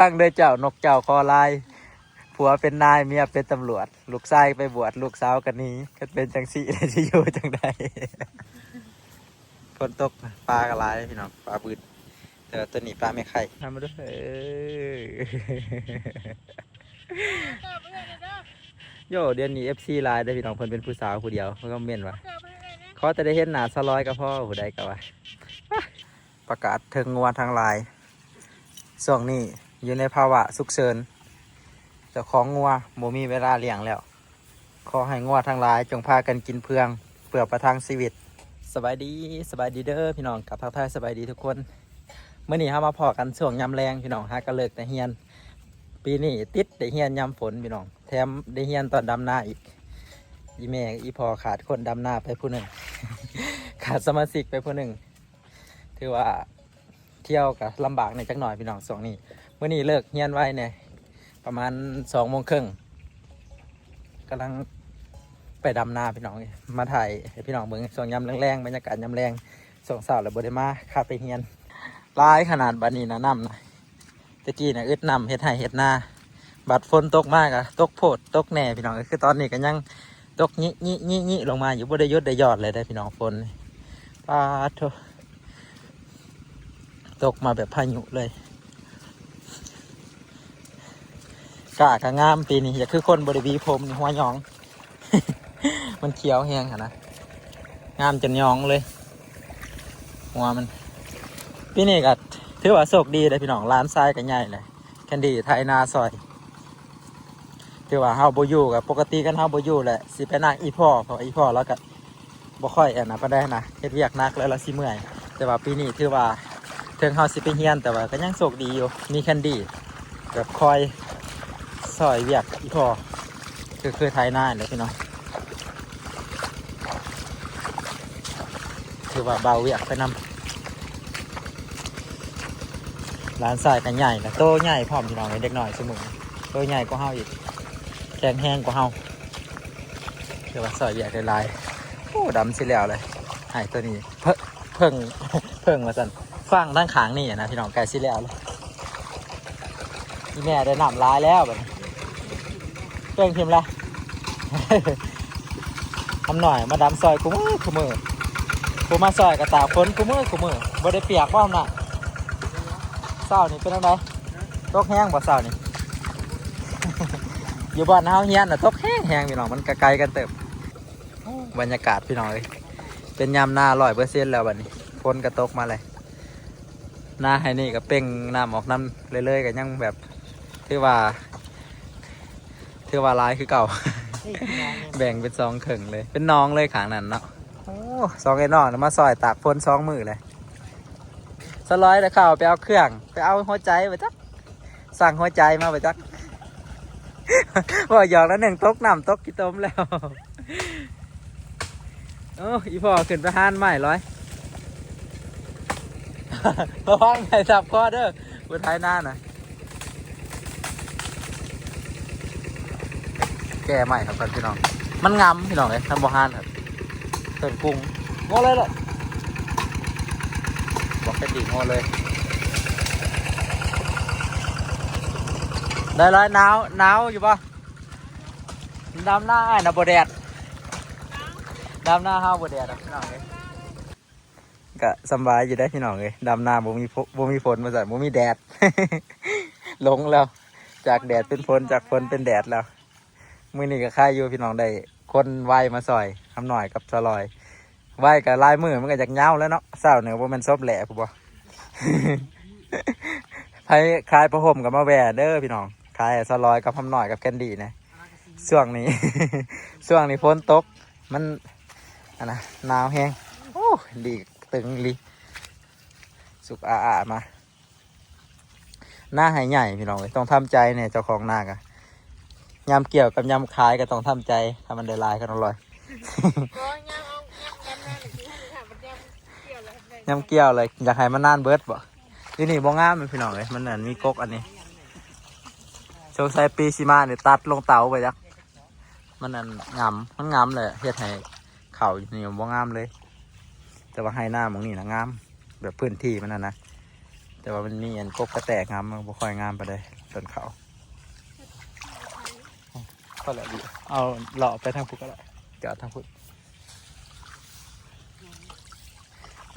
ຟັງເດີເຈົ້າ ນົກເຈົ້າຄໍລາຍ ຜົວເປັນນາຍ ເມຍເປັນຕຳຫຼວດ ລູກຊາຍໄປບວດ ລູກສາວກໍໜີ ຄັນເປັນຈັ່ງຊີ້ ຊິຢູ່ຈັ່ງໃດ? ຝົນຕົກ ປາກໍຫຼາຍພີ່ນ້ອງ ປາບຶດ ແຕ່ວ່າຕົວນີ້ປາແມ່ໄຂ່ ທຳມາດູ ເອີ ໂຢ ດຽວນີ້ເອັຟຊີຫຼາຍເດີພີ່ນ້ອງ ເພິ່ນເປັນຜູ້ສາວຜູ້ດຽວ ເພິ່ນຄອມເມັນວ່າ ຂໍແຕ່ໄດ້ເຫັນໜ້າສາວລອຍກໍພໍ ຜູ້ໃດກໍວ່າ ປະກາດເຖິງງົວທັງຫຼາຍ ຊ່ວງນີ້ຢູ່ໃນພາວະສຸກເສີນ ເຈົ້າຂອງງົວບໍ່ມີເວລາລ້ຽງແລ້ວ ຂໍໃຫ້ງົວທັງຫຼາຍຈົ່ງພາກັນກິນເຟືອງ ເພື່ອປະທັງຊີວິດ. ສະບາຍດີ ສະບາຍດີເດີພີ່ນ້ອງ ກັບທັກທາຍສະບາຍດີທຸກຄົນ. ມື້ນີ້ເຮົາມາພໍ້ກັນຊ່ວງຍາມແລງພີ່ນ້ອງ ຫາກະເລີກແຕ່ຮຽນ. ປີນີ້ຕິດໄດ້ຮຽນຍາມຝົນພີ່ນ້ອງ ແຖມໄດ້ຮຽນຕອນດຳນາອີກ. ອີແມ່ອີພໍ່ຂາດຄົນດຳນາໄປຜູ້ໜຶ່ງ ຂາດສະມາຊິກໄປຜູ້ໜຶ່ງ ຖືວ່າ ທ່ຽວກໍລຳບາກແດ່ຈັກໜ້ອຍພີ່ນ້ອງຊ່ວງນີ້. ມື້ນີ້ເລີກຮຽນໄວແດ່ ປະມານສອງໂມງເຄິ່ງ ກຳລັງໄປດຳນາພີ່ນ້ອງເອີຍ ມາຖ່າຍໃຫ້ພີ່ນ້ອງເບິ່ງຊ່ວງຍາມແລງໆ ບັນຍາກາດຍາມແລງ ຊ່ວງເຊົ້າແລ້ວບໍ່ໄດ້ມາ ຄາໄປຮຽນ. ຫຼາຍຂະໜາດບັດນີ້ນະ ນ້ຳນະ ແຕ່ກີ້ນະອຶດນ້ຳເຮັດໄຮ່ເຮັດນາ ບັດຝົນຕົກມາກໍຕົກໂພດຕົກແນ່ພີ່ນ້ອງເອີຍ. ຄືຕອນນີ້ກໍຍັງຕົກຍິໆໆລົງມາຢູ່ ບໍ່ໄດ້ຢຸດໄດ້ຢອດເລີຍເດ້ພີ່ນ້ອງ ຝົນນີ້ ປາດໂທ້ ຕົກມາແບບພາຍຸເລີຍ. ກ້າກໍງາມປີນີ້ ຢ່າຄືຄົນບໍ່ໄດ້ຫວີຜົມນີ້ ຫົວຫຍອງ ມັນຂຽວແຮງຫັ້ນນະ ງາມຈົນຫຍອງເລີຍຫົວມັນ. ປີນີ້ກໍຖືວ່າໂຊກດີເດ້ພີ່ນ້ອງ ຫຼານຊາຍກໍໃຫຍ່ແລ້ວ ແຄນດີ້ໄຖນາຊ່ອຍ. ຖືວ່າເຮົາບໍ່ຢູ່ ກໍປົກກະຕິຄັນເຮົາບໍ່ຢູ່ແຫຼະ ຊິໄປນາອີ່ພໍ່ ເພາະວ່າອີ່ພໍ່ລາວກໍບໍ່ຄ່ອຍອັນນັ້ນປານໃດນະ ເຮັດວຽກໜັກແລ້ວລາວຊິເມື່ອຍ. ແຕ່ວ່າປີນີ້ຖືວ່າເຖິງເຮົາຊິໄປຮຽນ ແຕ່ວ່າກໍຍັງໂຊກດີຢູ່ ມີແຄນດີ້ແບບຄອຍຊ່ອຍວຽກອີ່ພໍ່ ຄື ຄືໄຖນາແຫຼະພີ່ນ້ອງ. ຖືວ່າເບົາວຽກໄປນຳ. ຫຼານຊາຍກໍໃຫຍ່ລະ ໂຕໃຫຍ່ພ້ອມພີ່ນ້ອງເອີຍ ເດັກນ້ອຍຊຸມື້ໂຕໃຫຍ່ກວ່າເຮົາອີກ ແຂງແຮງກວ່າເຮົາ ຖືວ່າຊ່ອຍວຽກໄດ້ຫຼາຍ. ໂອ້ ດຳຊິແລ້ວເລີຍ ໄອ້ໂຕນີ້ ເພິ່ງ ເພິ່ງ ເພິ່ງວ່າຊັ້ນ ຝັ່ງທາງຂ້າງນີ້ນະພີ່ນ້ອງ ໃກ້ຊິແລ້ວເລີຍ. ອີແມ່ໄດ້ນ້ຳຫຼາຍແລ້ວບັດນີ້ ເຄື່ອງຖິ້ມລະ ຄຳນ້ອຍມາດຳຊ່ອຍຄູ່ມື້ຄູ່ມື້ ຜູ້ມາຊ່ອຍກໍຕາກຝົນຄູ່ມື້ຄູ່ມື້ ບໍ່ໄດ້ປຽກບໍ່ນະ? ເຊົ້ານີ້ເປັນຈັ່ງໃດ? ຕົກແຮງບໍ່ເຊົ້ານີ້? ຢູ່ບ່ອນເຮົາຮຽນນະຕົກແຮງໆ ພີ່ນ້ອງ ມັນກະໄກກັນເຕີບ. ບັນຍາກາດພີ່ນ້ອງເອີຍ ເປັນຍາມນາຮ້ອຍເປີເຊັນແລ້ວບັດນີ້ ຝົນກໍຕົກມາແລ້ວ. ນາໄຮ່ນີ້ກໍເປັ່ງນ້ຳອອກນຳເລື້ອຍໆ ກໍຍັງແບບ ຖືວ່າ ຖືວ່າຫຼາຍຄືເກົ່າ ແບ່ງເປັນສອງເຄິ່ງເລີຍ ເປັນໜອງເລີຍຂ້າງນັ້ນເນາະ. ໂອ້ ສອງເອື້ອຍນ້ອງມາຊ່ອຍຕາກຝົນສອງມື້ເລີຍ. ສະຫຼອຍໄດ້ຂ່າວໄປເອົາເຄື່ອງ ໄປເອົາຫົວໃຈວ່າຈັກ ສັ່ງຫົວໃຈມາໄປຈັກ ເວົ້າຫຍອກແລ້ວໜຶ່ງ ຕົກນ້ຳຕົກຂີ້ຕົມແລ້ວ. ໂອ້ ອີ່ພໍ່ຂຶ້ນໄປຫາໄມ້ລອຍ ລະວັງໄມ້ທັບຄໍເດີ ຜູ້ໄຖນານະ. ແກ່ໄມ້ເຂົາກ່ອນພີ່ນ້ອງ ມັນງຳພີ່ນ້ອງເອີຍ ຄັນບໍ່ຫານ ເຖິງກຸງ ງົວເລີຍລະ ບອກແຄນດີ້ງົວເລີຍ. ໄດ້ຫຼາຍ ໜາວ ໜາວຢູ່ບໍ່? ດຳນາອ້າຍນະບໍ່ແດດ ດຳນາເຮົາບໍ່ແດດດອກພີ່ນ້ອງເອີຍ. ກະສຳບາຍຢູ່ເດ້ພີ່ນ້ອງເອີຍ ດຳນາບໍ່ມີ ບໍ່ມີຝົນວ່າຊັ້ນ ບໍ່ມີແດດ ຫຼົງແລ້ວ ຈາກແດດເປັນຝົນ ຈາກຝົນເປັນແດດແລ້ວ. ມື້ນີ້ກໍຄາຍຢູ່ພີ່ນ້ອງ ໄດ້ຄົນໄວມາຊ່ອຍ ຄຳນ້ອຍກັບສາວລອຍ. ໄວກໍຫຼາຍມື້ມັນກໍຢາກຍາວແລ້ວເນາະ ເຊົ້ານີ້ບໍ່ແມ່ນສົບແຫຼະພຸ້ນບໍ່? ໃຜຂາຍຜ້າຫົ່ມກໍມາແວ່ເດີພີ່ນ້ອງ ຂາຍສາວລອຍກັບຄຳນ້ອຍກັບແຄນດີ້ນະ. ຊ່ວງນີ້ ຊ່ວງນີ້ຝົນຕົກ ມັນ ອັນນະ ໜາວແຮງ. ໂອ້ ດີກະຕຶງອີ່ຫຼີ ສຸກອາໆມາ. ນາໄຮ່ໃຫຍ່ພີ່ນ້ອງເອີຍ ຕ້ອງທຳໃຈແດ່ ເຈົ້າຂອງນາກະ ຍາມກ່ຽວກັບຍາມຂາຍກໍຕ້ອງທຳໃຈ ຖ້າມັນໄດ້ຫຼາຍຂະໜາດລອຍ. ບໍ່ ຍາມເອົາ ຍາມ ຍາມນານະ ຄື ຖ້າມັນຍາມກ່ຽວແລ້ວ ຍາມກ່ຽວເລີຍ ຢາກໃຫ້ມັນນານເບິດບໍ? ຢູ່ນີ້ບໍ່ງາມພີ່ນ້ອງເອີຍ ມັນ ອັນ ມີກົກອັນນີ້ ສົງໄສປີຊິມານີ້ຕັດລົງເຕົາໄປຈັກ. ມັນ ອັນ ງຳ ມັນງຳແຫຼະ ເຮັດໃຫ້ເຂົ້າຢູ່ນີ້ບໍ່ງາມເລີຍ. ແຕ່ວ່າໄຮ່ນາໝ່ອງນີ້ນະງາມ ແບບພື້ນທີ່ມັນຫັ້ນນະ ແຕ່ວ່າມັນມີອັນກົກກະແຕງາມ ມັນບໍ່ຄ່ອຍງາມປານໃດ ຕົ້ນເຂົ້າ. ພໍແລ້ວ ເອົາເລາະໄປທາງພຸ້ນກໍໄດ້ ຈອດທາງພຸ້ນ.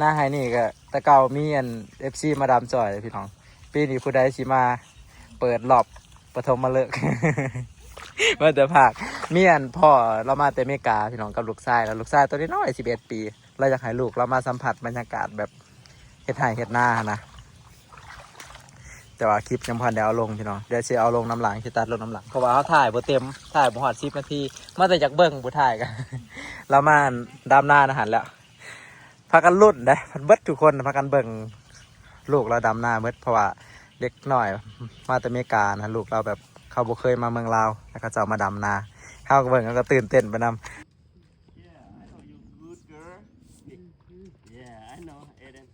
ນາໄຮ່ນີ້ກໍແຕ່ເກົ່າມີອັນເອັຟຊີມາດຳຊ່ອຍພີ່ນ້ອງ. ປີນີ້ຜູ້ໃດຊິມາເປີດລອບປະຖົມມະເລີກ ມາແຕ່ພາກ ມີອັນພໍ່ລາວມາແຕ່ເມກາພີ່ນ້ອງ ກັບລູກຊາຍລາວ ລູກຊາຍໂຕນ້ອຍໆ ສິບເອັດປີ ລາວຢາກໃຫ້ລູກລາວມາສຳຜັດບັນຍາກາດແບບເຮັດໄຮ່ເຮັດນາຫັ້ນນະ. ແຕ່ວ່າຄລິບຍັງບໍ່ທັນໄດ້ເອົາລົງພີ່ນ້ອງ ດຽວຊິເອົາລົງນຳຫຼັງ ຊິຕັດລົງນຳຫຼັງ ເພາະວ່າເຮົາຖ່າຍບໍ່ເຕັມ ຖ່າຍບໍ່ຮອດສິບນາທີ ມາແຕ່ຢາກເບິ່ງຜູ້ຖ່າຍກະ ລາວມາດຳນາຫັ້ນແຫຼະ. ພາກັນລຸ້ນເດ້ ເບິດທຸກຄົນພາກັນເບິ່ງລູກລາວດຳນາໝົດ ເພາະວ່າເດັກນ້ອຍມາແຕ່ເມການະ ລູກລາວແບບເຂົາບໍ່ເຄີຍມາເມືອງລາວ ແລ້ວເຂົາເຈົ້າມາດຳນາ ເຮົາກໍເບິ່ງ ເຮົາກໍຕື່ນເຕັ້ນໄປນຳ. Yeah, I know you good girl. Yeah, I know. Eden.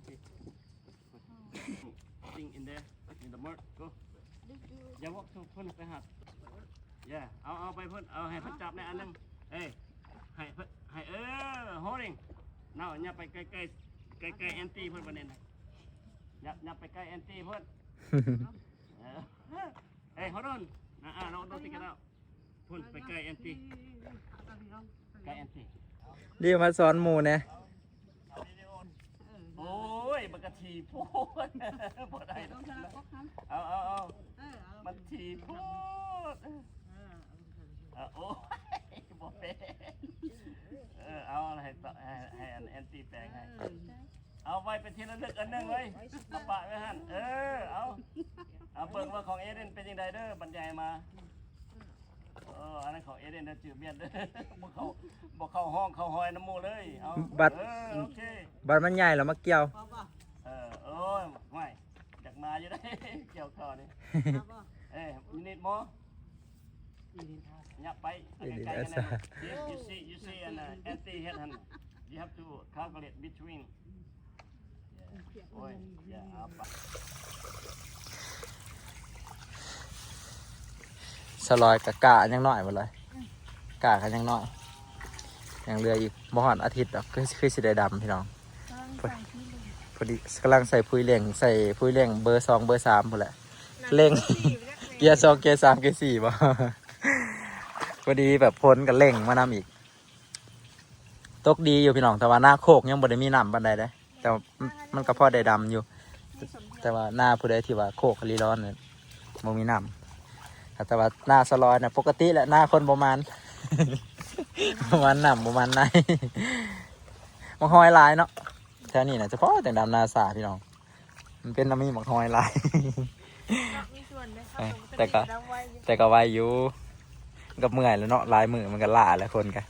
Thing in there, in the mud. Go. ຢ່າວອກທຸກຄົນໄປຫາ. Yeah, ເອົາ ເອົາໄປພຸ້ນ ເອົາໃຫ້ເພິ່ນຈັບແດ່ອັນໜຶ່ງ. ເອີ ໃຫ້ເພິ່ນ ໃຫ້ ເອີ holding. No, ຢ່າໄປໃກ້ໆ ໃກ້ໆ anti ພຸ້ນບັດນີ້ນະ. ຢ່າ ຢ່າໄປໃກ້ anti ພຸ້ນ. ເອີ ເອີ hold on. ນະ ອ່າ ລອງດູຕິກັນເອົາ. ພຸ້ນໄປໃກ້ແອນຕີ ໃກ້ແອນຕີ ດີມາສອນໝູ່ແດ່. ໂອ້ຍ ມັນກະຖີ່ໂພດ ບໍ່ໄດ້ດອກ. ເອົາ ເອົາ ເອົາ ມັນຖີ່ໂພດ. ເອີ ໂອ້ຍ ບໍ່ເປັນ. ເອີ ເອົາ ໃຫ້ ໃຫ້ ໃຫ້ອັນແອນຕີແປງໃຫ້. ເອົາໄວ້ເປັນທີ່ລະລຶກອັນໜຶ່ງເລີຍ ເອົາປະໄວ້ຫັ້ນ. ເອີ ເອົາ ເອົາເບິ່ງວ່າຂອງເອເດນເປັນຈັ່ງໃດເດີ ບັນຍາຍມາ. ເອີ ອັນນັ້ນຂອງເອເດນເດີ ຈື່ແມ່ນເດີ. ບໍ່ເຂົ້າ ບໍ່ເຂົ້າຮ່ອງເຂົ້າຮອຍນຳໝູ່ເລີຍ. ເອົາ ບັດ ເອີ ໂອເຄ ບັດມັນໃຫຍ່ແລ້ວມາກ່ຽວ. ເອີ ໂອ້ຍ ຫ້ວຍ ຢາກມາຢູ່ເດ້ ກ່ຽວເຂົ້ານີ້. ເອີ you need more? ຫຍັບໄປໃກ້ໆ You see, you see ອັນ anti ເຮັດຫັ້ນ. You have to calculate between. ໂອ້ຍ ຢ່າເອົາໄປ. ສະລອຍກະ ກະຍັງນ້ອຍເບິດເລີຍ ກະກະຍັງນ້ອຍ ຍັງເຫຼືອອີກບໍ່ຮອດອາທິດດອກ ຄື ຄືຊິໄດ້ດຳພີ່ນ້ອງ. ພໍດີກຳລັງໃສ່ປຸ໋ຍເລັ່ງ ໃສ່ປຸ໋ຍເລັ່ງເບີສອງເບີສາມພຸ້ນແຫຼະ ເລັ່ງ ເກຍສອງເກຍສາມເກຍສີ່ບໍ. ພໍດີແບບຝົນກະເລັ່ງມານຳອີກ. ຕົກດີຢູ່ພີ່ນ້ອງ ແຕ່ວ່ານາໂຄກຍັງບໍ່ໄດ້ມີນ້ຳປານໃດເດ້ ແຕ່ວ່າມັນ ມັນກໍພໍໄດ້ດຳຢູ່. ແຕ່ວ່ານາຜູ້ໃດທີ່ວ່າໂຄກອີ່ຫຼີດອນນັ້ນບໍ່ມີນ້ຳ ແຕ່ວ່ານາສະລອຍນະປົກກະຕິແຫຼະ ນາຄົນບໍ່ໝານ ບໍ່ໝານນ້ຳ ບໍ່ໝານໃນ. ໝາກຫອຍຫຼາຍເນາະ ແຖວນີ້ນະ ສະເພາະແຕ່ດຳນາສາພີ່ນ້ອງ. ມັນເປັນນຳມີໝາກຫອຍຫຼາຍ ເນາະ ມີສ່ວນເດ້. ເອີ ແຕ່ກໍ ແຕ່ກໍໄວຢູ່ ກໍເມື່ອຍແລ້ວເນາະ ຫຼາຍມື້ມັນກໍລ້າແລ້ວ ຄົນກໍ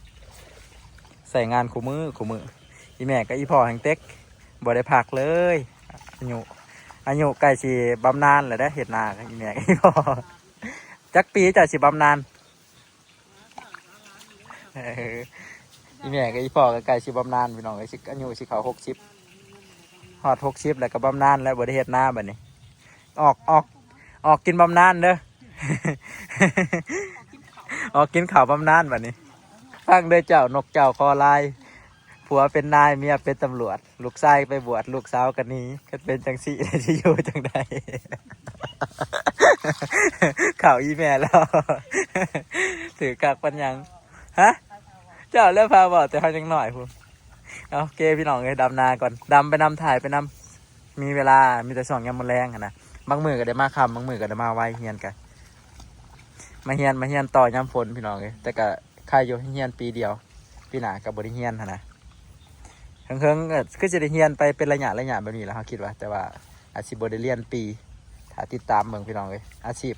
ໃຊ້ງານຄູ່ມື້ຄູ່ມື້. ອີ່ແມ່ກັບອີ່ພໍ່ແຮ່ງເຕັກ ບໍ່ໄດ້ພັກເລີຍ. ອາຍຸ ອາຍຸໃກ້ຊິບຳນານແລ້ວເດ້ ເຮັດນາກັບອີ່ແມ່ກັບອີ່ພໍ່. ຈັກປີເຈົ້າຊິບຳນານ? ເອີ ອີ່ແມ່ກັບອີ່ພໍ່ກໍໃກ້ຊິບຳນານພີ່ນ້ອງເອີຍ ຊິ ອາຍຸຊິເຂົ້າຫົກສິບ ຮອດຫົກສິບແລ້ວກໍບຳນານແລ້ວ ບໍ່ໄດ້ເຮັດນາບັດນີ້. ອອກ ອອກ ອອກກິນບຳນານເດີ ອອກກິນເຂົ້າບຳນານບັດນີ້. ຟັງເດີເຈົ້າ ນົກເຈົ້າຄໍລາຍ ຜົວເປັນນາຍ ເມຍເປັນຕຳຫຼວດ. ລູກຊາຍໄປບວດ ລູກສາວກໍໜີ ຄັນເປັນຈັ່ງຊີ້ ຊິຢູ່ຈັ່ງໃດ? ເຂົ້າອີ່ແມ່ແລ້ວ ຖືກຄັກປານຫຍັງ? ຮະ? ເຈົ້າແຫຼະພາເວົ້າ ແຕ່ເຮົາຍັງນ້ອຍພຸ້ນ. ເອົາ ໂອເຄ ພີ່ນ້ອງເອີຍ ດຳນາກ່ອນ ດຳໄປນຳ ຖ່າຍໄປນຳ ມີເວລາ ມີແຕ່ຊ່ວງຍາມມື້ແລງຫັ້ນນະ. ບາງມື້ກໍໄດ້ມາຄ່ຳ ບາງມື້ກໍໄດ້ມາໄວ ຮຽນກະ ມາຮຽນ ມາຮຽນຕໍ່ຍາມຝົນ ພີ່ນ້ອງເອີຍ ແຕ່ກະ ຄາຍຢູ່ຮຽນປີດຽວ ປີໜ້າກໍບໍ່ໄດ້ຮຽນຫັ້ນນະ. ເຫິງໆ ກໍຄືຊິໄດ້ຮຽນໄປເປັນໄລຍະໄລຍະແບບນີ້ແຫຼະ ເຮົາຄິດວ່າ ແຕ່ວ່າອາດຊິບໍ່ໄດ້ລຽນປີ. ຖ້າຕິດຕາມເບິ່ງ ພີ່ນ້ອງເອີຍ ອາຊີບ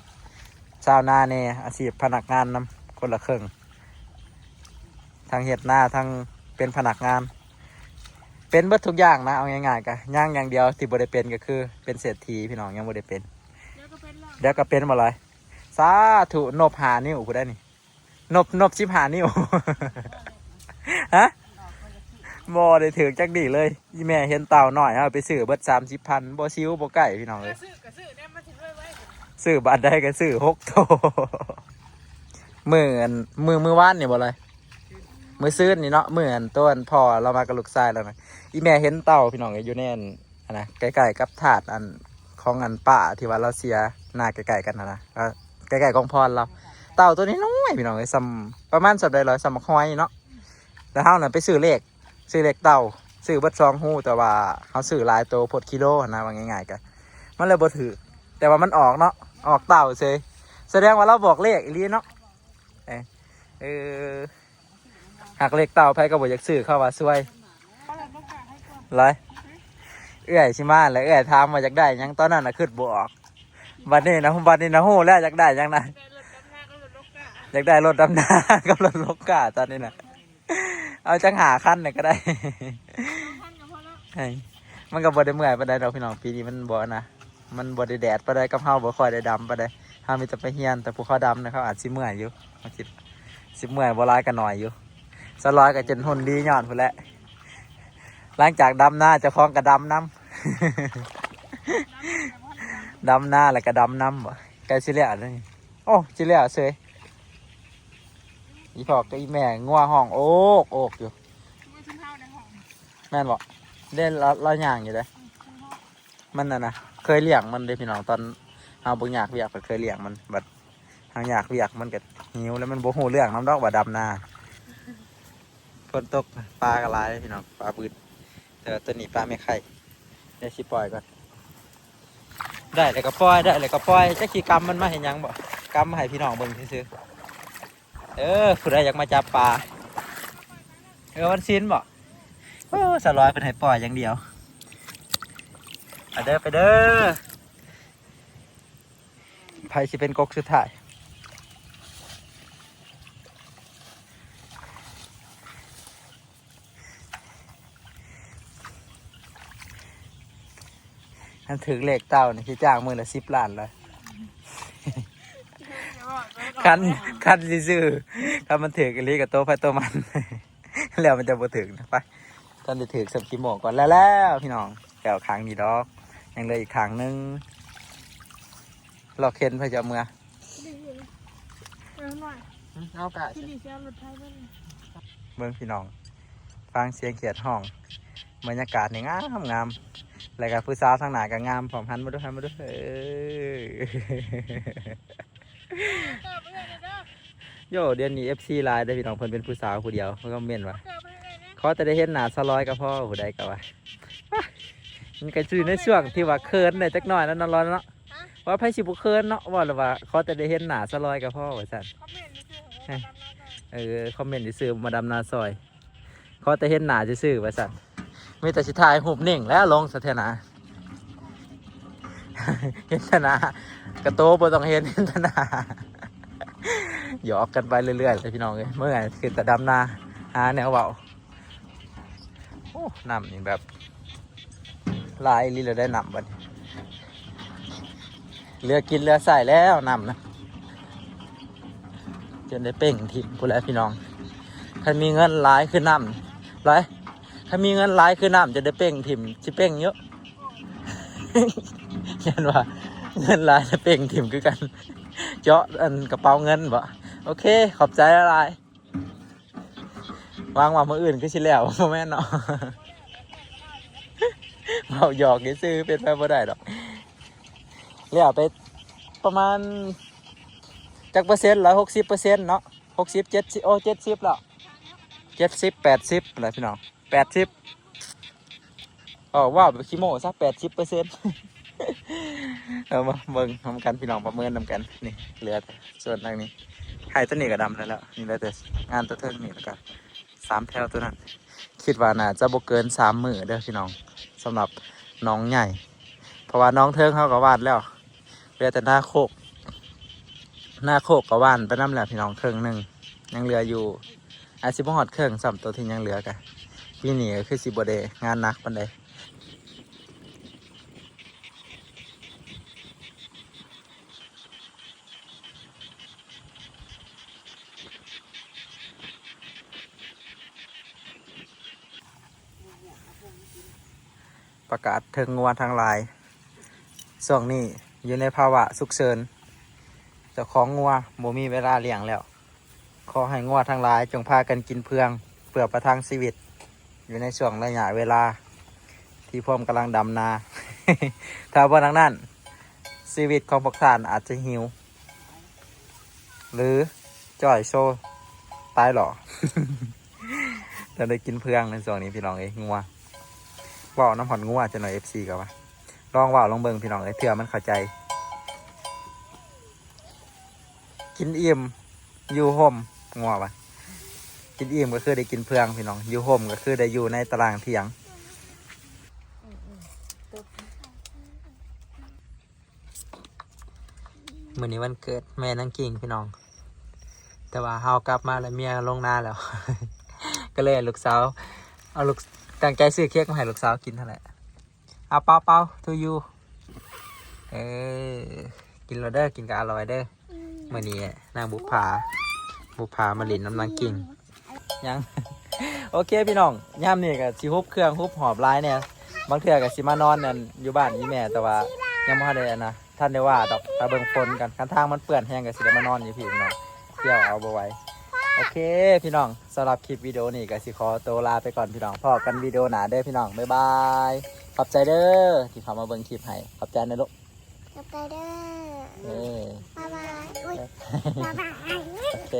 ຊາວນາແດ່ ອາຊີບພະນັກງານນຳ ຄົນລະເຄິ່ງ ທັງເຮັດນາ ທັງເປັນພະນັກງານ ເປັນເບິດທຸກຢ່າງນະ. ເອົາງ່າຍໆ ກໍຢ່າງ ຢ່າງດຽວທີ່ບໍ່ໄດ້ເປັນ ກໍຄືເປັນເສດຖີ ພີ່ນ້ອງ ຍັງບໍ່ໄດ້ເປັນ. ດຽວກໍເປັນແລ້ວ ດຽວກໍເປັນບໍ່ຫຼາຍ. ສາທຸ ນົບຫ້ານິ້ວຜູ້ໃດນີ້ ນົບ ນົບສິບຫ້ານິ້ວ. ຮະ? ບໍ່ໄດ້ຖືກຈັກດີ້ເລີຍ. ອີ່ແມ່ເຫັນເຕົ່ານ້ອຍ ເອົາໄປຊື້ເບິດສາມສິບພັນ ບໍ່ຊິວບໍ່ໃກ້ ພີ່ນ້ອງເອີຍ. ຊື້ກໍຊື້ແດ່ ມັນຊິລວຍໄວ. ຊື້ບາດໃດກໍຊື້ ຫົກໂຕ. ມື້ອັນ ມື້ ມື້ວານນີ້ບໍ່ເລີຍ ມື້ຊືນນີ້ເນາະ ມື້ອັນໂຕອັນພໍ່ລາວມາກັບລູກຊາຍລາວນະ. ອີ່ແມ່ເຫັນເຕົ່າ ພີ່ນ້ອງເອີຍ ຢູ່ໃນອັນ ອັນນະ ໃກ້ໆກັບທາດອັນ ຂອງອັນປ້າທີ່ວ່າລາວເສຍ ນາໃກ້ໆກັນຫັ້ນນະ ເອີ ໃກ້ໆກອງພອນລາວ. ເຕົ່າໂຕນ້ອຍໆ ພີ່ນ້ອງເອີຍ ສ່ຳ ປະມານສ່ຳໃດລະ ສ່ຳໝາກຫອຍເນາະ. ແລ້ວເຮົານັ້ນໄປຊື້ເລກ ຊື້ເລກເຕົ່າ ຊື້ເບິດສອງຮູ ແຕ່ວ່າເຮົາຊື້ຫຼາຍໂຕໂພດ ກິໂລຫັ້ນນະ ວ່າງ່າຍໆ ກະມັນເລີຍບໍ່ຖືກ. ແຕ່ວ່າມັນອອກເນາະ ອອກເຕົ່າເສີຍ ສະແດງວ່າລາວບອກເລກອີ່ຫຼີເນາະ. ເອີ ເອີ ຫາກເລກເຕົ່າໃຜກໍບໍ່ຢາກຊື້ ເຂົາວ່າຊວຍຫຼາຍ. ເອື້ອຍຊິມາແລ້ວ ເອື້ອຍຖາມວ່າຢາກໄດ້ຫຍັງ ຕອນນັ້ນນະຄິດບໍ່ອອກ. ບັດນີ້ນະ ບັດນີ້ນະຮູ້ແລ້ວຢາກໄດ້ຫຍັງນະ ຢາກໄດ້ລົດດຳນາກັບລົດລົກກ້າ ຕອນນີ້ນະ ເອົາຈັກຫ້າຄັນນີ້ກໍໄດ້. ມັນກໍບໍ່ໄດ້ເມື່ອຍປານໃດດອກພີ່ນ້ອງ ປີນີ້ມັນບໍ່ນະ ມັນບໍ່ໄດ້ແດດປານໃດ ກັບເຮົາບໍ່ຄ່ອຍໄດ້ດຳປານໃດ. ເຮົາມີແຕ່ໄປຮຽນ ແຕ່ຜູ້ເຂົາດຳນະ ເຂົາອາດຊິເມື່ອຍຢູ່ ເຮົາຄິດ ຊິເມື່ອຍບໍ່ຫຼາຍກໍໜ້ອຍຢູ່. ສາວລອຍກໍຈົນຫຸ່ນດີຍ້ອນພຸ້ນແຫຼະ ຫຼັງຈາກດຳນາ ເຈົ້າຂອງກໍດຳນຳ ດຳນາແລ້ວກໍດຳນຳບໍ ໃກ້ຊິແລ້ວແລ້ວນີ້. ໂອ້ ຊິແລ້ວເສີຍ ອີພໍ່ກັບອີແມ່ງົວຮ້ອງໂອກໂອກຢູ່ ແມ່ນບໍ່? ເດ້ ລາວ ລາວຍ່າງຢູ່ເດ້. ມັນນັ້ນນະ ເຄີຍລ້ຽງມັນເດ້ພີ່ນ້ອງ ຕອນເຮົາບໍ່ຢາກວຽກ ເພິ່ນເຄີຍລ້ຽງມັນ ບັດເຮົາຢາກວຽກມັນກໍຫິວ ແລ້ວມັນບໍ່ຮູ້ເລື່ອງນຳດອກວ່າດຳນາ. ຝົນຕົກປາກໍຫຼາຍເດ້ພີ່ນ້ອງ ປາບຶດ ແຕ່ວ່າຕົວນີ້ປາແມ່ໄຂ່. ດຽວຊິປ່ອຍກ່ອນ ໄດ້ແລ້ວກໍປ່ອຍ ໄດ້ແລ້ວກໍປ່ອຍ ຈັກຊິກຳມັນມາເຮັດຫຍັງບໍ ກຳມາໃຫ້ພີ່ນ້ອງເບິ່ງຊື່ໆ. ເອີ ຜູ້ໃດຢາກມາຈັບປາ ເອີ ວັນສິນບໍ ໂອ້ ສາວລອຍເພິ່ນໃຫ້ປ່ອຍຢ່າງດຽວ. ໄປເດີ ໄປເດີ ໃຜຊິເປັນກົກສຸດທ້າຍ? ຄັນຖືກເລກເຕົ່ານີ້ຊິຈ້າງມື້ລະສິບລ້ານລະ ຄັນ ຄັນຊິຊື້ ຄັນມັນຖືກອີ່ຫຼີກໍໂຕໃຜໂຕມັນ ແລ້ວມັນຈະບໍ່ຖືກນະ. ໄປ ຄັນໄດ້ຖືກສ່ຳຂີ້ໂມ້ກ່ອນ. ແລ້ວໆ ພີ່ນ້ອງ ແລ້ວຂ້າງນີ້ດອກ ຍັງເຫຼືອອີກຂ້າງໜຶ່ງ ລອກເຂັນໃຜຈະເອົາເມືອ ເອົາກະ ເບິ່ງພີ່ນ້ອງ ຟັງສຽງຂຽດຮ້ອງ ບັນຍາກາດນີ້ງາມໆ ແລ້ວກໍຜູ້ສາວທາງໜ້າກໍງາມພ້ອມ. ຫັນມາດູ ຫັນມາດູ ເອີ ໂຢ ດຽວນີ້ເອັຟຊີຫຼາຍເດີພີ່ນ້ອງ ເພິ່ນເປັນຜູ້ສາວຜູ້ດຽວ ເພິ່ນຄອມເມັນວ່າ ຂໍແຕ່ໄດ້ເຫັນໜ້າສາວລອຍກໍພໍ ຜູ້ໃດກໍວ່າ ມັນກໍຢູ່ໃນຊ່ວງທີ່ວ່າເຂີນແດ່ຈັກໜ້ອຍແລ້ວເນາະ ລອຍເນາະ ວ່າໃຜຊິບໍ່ເຂີນເນາະ ເວົ້າແລ້ວວ່າ ຂໍແຕ່ໄດ້ເຫັນໜ້າສາວລອຍກໍພໍ ວ່າຊັ້ນ. ເອີ ຄອມເມັນຊື່ໆ ມາດຳນາຊ່ອຍ ຂໍແຕ່ເຫັນໜ້າຊື່ໆ ວ່າຊັ້ນ. ມີແຕ່ຊິຖ່າຍຮູບນິ່ງແລ້ວລົງສະເທນາ ເຫັນແຕ່ໜ້າ ກະໂຕບໍ່ຕ້ອງເຫັນ ເຫັນແຕ່ໜ້າ ຫຍອກກັນໄປເລື້ອຍໆ ແຫຼະພີ່ນ້ອງເອີຍ. ເມື່ອຍ ຄືແຕ່ດຳນາ ຫາແນວເວົ້າ. ໂອ້ ນ້ຳນີ້ແບບຫຼາຍອີ່ຫຼີແລ້ວໄດ໋ ນ້ຳບັດນີ້ ເຫຼືອກິນເຫຼືອໃຊ້ແລ້ວນ້ຳນະ ຈົນໄດ້ເປ່ງຖິ້ມພຸ້ນແຫຼະພີ່ນ້ອງ. ຄັນມີເງິນຫຼາຍຄືນ້ຳ ຫຼາຍ ຄັນມີເງິນຫຼາຍຄືນ້ຳ ຈະໄດ້ເປ່ງຖິ້ມ ຊິເປ່ງຢູ່ ຢ້ານວ່າເງິນຫຼາຍແລ້ວເປ່ງຖິ້ມຄືກັນ ເຈາະອັນກະເປົາເງິນບໍ. ໂອເຄ ຂອບໃຈຫຼາຍໆ. ຫວັງວ່າມື້ອື່ນຄືຊິແລ້ວ ບໍ່ແມ່ນເນາະ ເວົ້າຫຍອກຊື່ໆ ເປັນໄປບໍ່ໄດ້ດອກ. ແລ້ວໄປປະມານຈັກເປີເຊັນ ຮ້ອຍຫົກສິບເປີເຊັນເນາະ ຫົກສິບ ເຈັດສິບ ໂອ້ ເຈັດສິບແລ້ວ ເຈັດສິບ ແປດສິບແຫຼະພີ່ນ້ອງ ແປດສິບ ເວົ້າ ເວົ້າແບບຂີ້ໂມ້ຊະ ແປດສິບເປີເຊັນ. ເອົາມາເບິ່ງນຳກັນພີ່ນ້ອງ ປະເມີນນຳກັນ. ນີ້ເຫຼືອແຕ່ສ່ວນທາງນີ້ ໄຮ່ຕົວນີ້ກໍດຳແລ້ວ ນີ້ເຫຼືອແຕ່ງານຕົວເທິງນີ້ ແລ້ວກໍສາມແຖວຕົວນັ້ນ. ຄິດວ່າໜ້າຈະບໍ່ເກີນສາມມື້ເດີພີ່ນ້ອງ ສຳລັບໜອງໃຫຍ່ ເພາະວ່າໜອງເທິງເຮົາກໍຫວ່ານແລ້ວ ເຫຼືອແຕ່ນາໂຄກ ນາໂຄກກໍຫວ່ານໄປນຳແລ້ວພີ່ນ້ອງ ເຄິ່ງໜຶ່ງ ຍັງເຫຼືອຢູ່ ອາດຊິບໍ່ຮອດເຄິ່ງຊ້ຳ ໂຕທີ່ຍັງເຫຼືອກະ ປີນີ້ກໍຄືຊິບໍ່ໄດ້ງານໜັກປານໃດ. ປະກາດເຖິງງົວທັງຫຼາຍ ຊ່ວງນີ້ຢູ່ໃນພາວະສຸກເສີນ ເຈົ້າຂອງງົວບໍ່ມີເວລາລ້ຽງແລ້ວ. ຂໍໃຫ້ງົວທັງຫຼາຍຈົ່ງພາກັນກິນເຟືອງ ເພື່ອປະທັງຊີວິດ ຢູ່ໃນຊ່ວງໄລຍະເວລາທີ່ພວມກຳລັງດຳນາ. ຖ້າບໍ່ດັ່ງນັ້ນ ຊີວິດຂອງພວກທ່ານອາດຈະຫິວ ຫຼືຈ່ອຍໂຊຕາຍຫຼໍ່. ຈະໄດ້ກິນເຟືອງໃນຊ່ວງນີ້ພີ່ນ້ອງເອີຍ ງົວ ເວົ້ານຳຮອດງົວ ຈັກໜ່ອຍເອັຟຊີກໍວ່າ ລອງເວົ້າລອງເບິ່ງພີ່ນ້ອງເອີຍ ເທື່ອມັນເຂົ້າໃຈ. ກິນອີ່ມຢູ່ຮົ່ມ ງົວວ່າ ກິນອີ່ມກໍຄືໄດ້ກິນເຟືອງພີ່ນ້ອງ ຢູ່ຮົ່ມກໍຄືໄດ້ຢູ່ໃນຕາລາງຖຽງ. ມື້ນີ້ວັນເກີດແມ່ນາງກິ່ງພີ່ນ້ອງ ແຕ່ວ່າເຮົາກັບມາແລ້ວເມຍລົງນາແລ້ວ ກໍເລີຍໃຫ້ລູກສາວ ເອົາລູກ ຕັ້ງໃຈຊື້ເຄັກມາໃຫ້ລູກສາວກິນຫັ້ນແຫຼະ. ເອົາເປົ່າໆ to you ເອີ ກິນໂລດເດີ ກິນກໍອະລ່ອຍເດີ. ມື້ນີ້ນາງບຸບຜາ ບຸບຜາມາຫຼິ້ນນຳນາງກິ່ງ. ຍັງ ໂອເຄພີ່ນ້ອງ ຍາມນີ້ກໍຊິຮຸບເຄື່ອງຮຸບຫອບຫຼາຍແດ່ ບາງເທື່ອກໍຊິມານອນອັນຢູ່ບ້ານອີ່ແມ່ ແຕ່ວ່າຍັງບໍ່ທັນໄດ້ອັນນະ ທັນໄດ້ວ່າດອກ ຖ້າເບິ່ງຝົນກັນ ຄັນທາງມັນເປື້ອນແຮງກໍຊິໄດ້ມານອນຢູ່ພີ້ພີ່ນ້ອງ ທ່ຽວເອົາບໍ່ໄຫວ. ໂອເຄພີ່ນ້ອງ ສຳລັບຄລິບວິດີໂອນີ້ກໍຊິຂໍໂຕລາໄປກ່ອນພີ່ນ້ອງ ພໍ້ກັນວິດີໂອໜ້າເດີພີ່ນ້ອງ ບາຍບາຍ. ຂອບໃຈເດີທີ່ເຂົ້າມາເບິ່ງຄລິບໃຫ້ ຂອບໃຈນະລູກ ຂອບໃຈເດີ ເອີ ບາຍບາຍ ອຸ້ຍ ບາຍບາຍ ໂອເຄ.